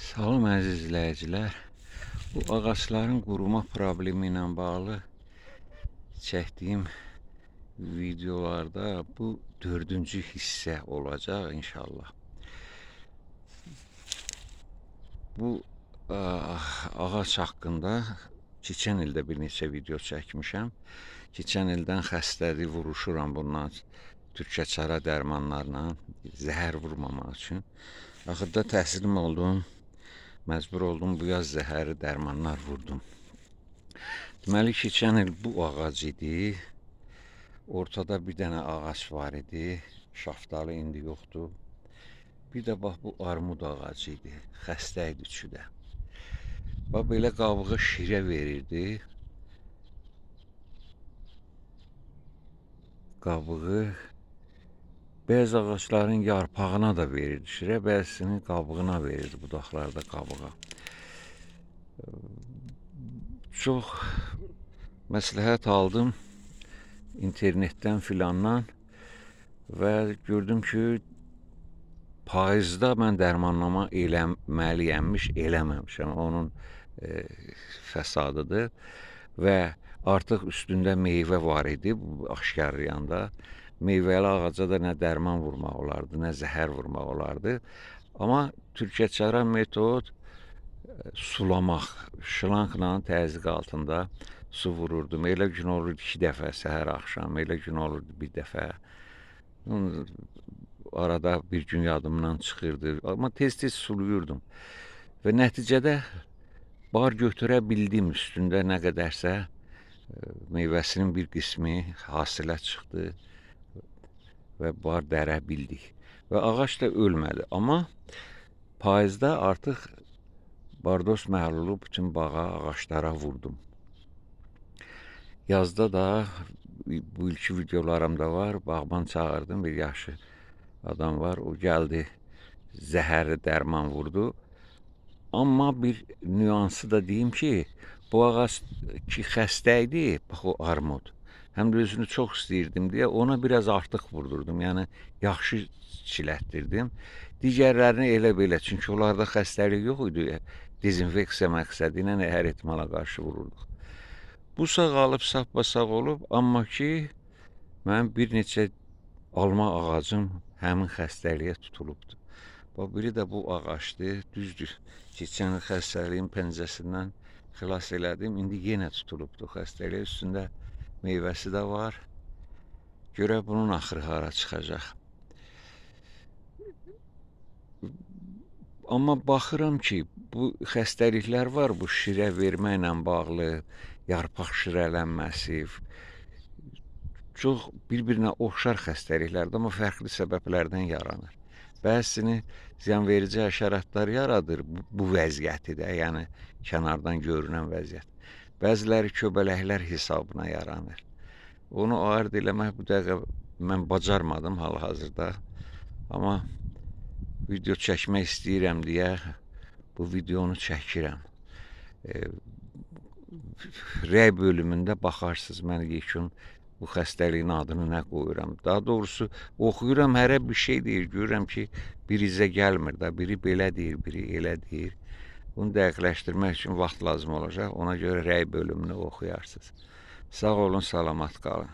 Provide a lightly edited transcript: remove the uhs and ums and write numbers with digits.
Salam əziz izləyicilər. Bu ağacların quruma problemi ilə bağlı çəkdiyim videolarda bu dördüncü hissə olacaq inşallah. Bu ağac haqqında keçən ildə bir neçə video çəkmişəm. Keçən ildən xəstədir, vuruşuram bundan türkəçara dərmanlarla, zəhər vurmamaq üçün. Axırda təslim oldum. Məcbur oldum bu yaz zəhərli dərmanlar vurdum. Deməli, keçən il bu ağac idi. Ortada bir dənə ağac var idi. Şaftalı indi yoxdur. Bir də bax bu armud ağacı idi. Xəstə idi üçü də. Bax belə qabığı şirə verirdi. Qabığı bəzi ağacların yarpağına da verirdi şirə, bəzisinin qabığına verirdi, budaqlarda qabığa. Çox məsləhət aldım internetdən filandan və gördüm ki, payızda mən dərmanlama eləməliyəmmiş, eləməmişəm. Onun fəsadıdır və artıq üstündə meyvə var idi bu aşkarlayanda. Meyvəli ağaca da nə dərman vurmaq olardı, nə zəhər vurmaq olardı. Amma türkəçara metod sulamaq, şlankla təzyiq altında su vururdum. Elə gün olurdu 2 dəfə səhər axşam, elə gün olurdu bir dəfə. Arada bir gün yadımdan çıxırdı. Amma tez-tez suluyurdum. Və nəticədə bar götürə bildim, üstündə nə qədərsə meyvəsinin bir qismi hasilə çıxdı və bar dərə bildik. Və ağac da ölmədi. Amma payızda artıq bardos məhlulu bütün bağa, ağaçlara vurdum. Yazda da bu ilki videolarımda var. Bağban çağırdım, bir yaxşı adam var. O gəldi, zəhərli dərman vurdu. Amma bir nüansı da deyim ki, bu ağac ki xəstə idi, bax o armud. Həm də özünü çox istəyirdim deyə ona biraz artıq vurdurdum. Yəni yaxşı çilətdirdim. Digərlərini elə belə, çünki onlarda xəstəlik yox idi. Dezinfeksiya məqsədi ilə hər ehtimala qarşı vururduq. Bu sağalıb sapbasağ olub, amma ki mənim bir neçə alma ağacım həmin xəstəliyə tutulubdur. Bax, biri də bu ağacdır. Düzdür, keçən xəstəliyin pəncəsindən xilas elədim. İndi yenə tutulubdur xəstəliyə. Üstündə meyvəsi də var. Görək bunun axırı hara çıxacaq. Amma baxıram ki, bu xəstəliklər var, bu şirə verməklə bağlı, yarpaq şirələnməsi, çox bir-birinə oxşar xəstəliklərdir, amma fərqli səbəblərdən yaranır. Bəzisini ziyanverici həşəratlar yaradır bu vəziyyəti də, yəni kənardan görünən vəziyyət. Bəziləri köbələklər hesabına yaranır. Onu ayırd eləmək bu dəqiqə mən bacarmadım hal-hazırda. Amma video çəkmək istəyirəm deyə bu videonu çəkirəm. Rəy bölümündə baxarsınız, mən yekun bu xəstəliyin adını nə qoyuram. Daha doğrusu oxuyuram, hərə bir şey deyir, görürəm ki, bir izə gəlmir da, biri belə deyir, biri elə deyir. Bunu dəqiqləşdirmək üçün vaxt lazım olacaq. Ona görə rəy bölümünü oxuyarsınız. Sağ olun, salamat qalın.